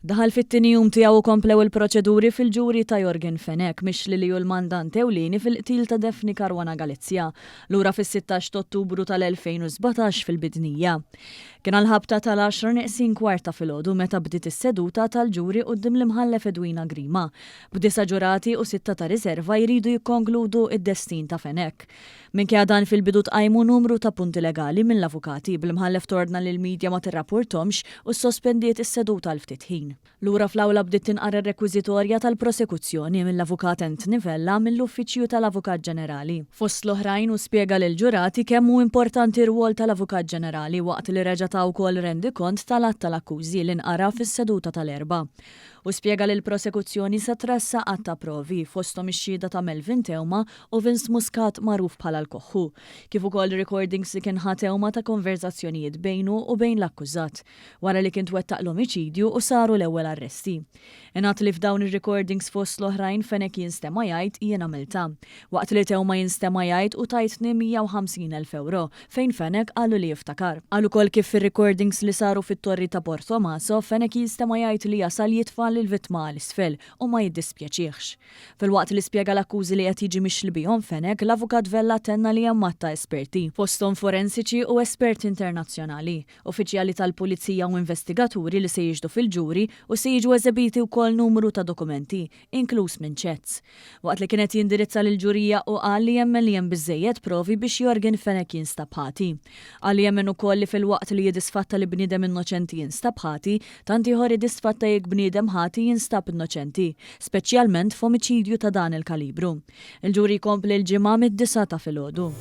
Daħal fit-tieni jum tiegħu u komplew il-proċeduri fil-ġuri ta' Yorgen Fenech, mixli li hu l-mandant ewlieni fil-qtil ta' Daphne Caruana Galizia, lura fis-16 t'Ottubru tal-2017 fil-Bidnija. Kien għall-ħabta tal-għaxra neqsin kwart ta' filgħodu meta bdiet is-seduta tal-ġuri quddiem l-Imħallef Edwina Grima, b'disa' ġurati u sitta ta' riserva jridu jikkonkludu d-destin ta' Fenech. Minkejja dan fil-bidu tqajmu numru ta' punti legali mill-avukati, bl-Imħallef tordna li l-media ma tirrapporthomx u ssospendiet is-seduta għal ftit ħin. Lura fl-awla bdiet tinqara r-rekwiżitorja tal-prosekuzzjoni mill-Avukat Anthony Vella mill-Uffiċċju tal-Avukat Ġenerali. Fost l-oħrajn hu spjega lill-ġurati kemm hu importanti r-rwol tal-Avukat Ġenerali waqt li reġa' ta wkoll rendikont tal-att tal-akkużi li nqara fis-seduta tal-Erbgħa. Hu spjega li l-prosekuzzjoni se tressaq għadd ta' provi, fosthom ix-xhieda ta' Melvin Theuma u Vince Muscat magħruf bħala l-Koħħu, kif ukoll recordings li kien ħa Theuma ta' konverżazzjonijiet bejnu u bejn l-akkużat, wara li kien twettaq l-omiċidju u saru l-ewwel arresti. Ingħad li f'dawn ir-recordings fost l-oħrajn Fenech jinstema' jgħid jien għamiltha, waqt li Theuma jinstema' jgħid u tajtni 150,000 ewro, fejn Fenech qallu li jiftakar. Qal ukoll kif fir-recordings li saru fit-torri ta' Portomaso, Fenech jinstema' jgħid li jasal jitfa' lill-vittma għal isfel u ma jiddispjaċihx. Filwaqt li spjega l-akkużi li qed jiġi mixli bihom Fenech, l-Avukat Vella tenna li hemm għadd ta' esperti, fosthom forensiċi u esperti internazzjonali, uffiċjali tal-pulizija u investigaturi li se jixhdu fil-ġuri u se jiġu eżebiti wkoll numru ta' dokumenti, inkluż minn chats. Waqt li kien qed jindirizza lill-ġurija hu qal li jemmen li hemm biżżejjed provi biex Yorgen Fenech jinstab ħati. Qal li jemmen ukoll li filwaqt li hi disfatta li bniedem innoċenti jinstab ħati, tant ieħor hi disfatta jekk bniedem ħati jinstab innoċenti, speċjalment f'omiċidju ta' dan il-kalibru. Il-ġuri jkompli l-Ġimgħa mid-disgħa ta' filgħodu.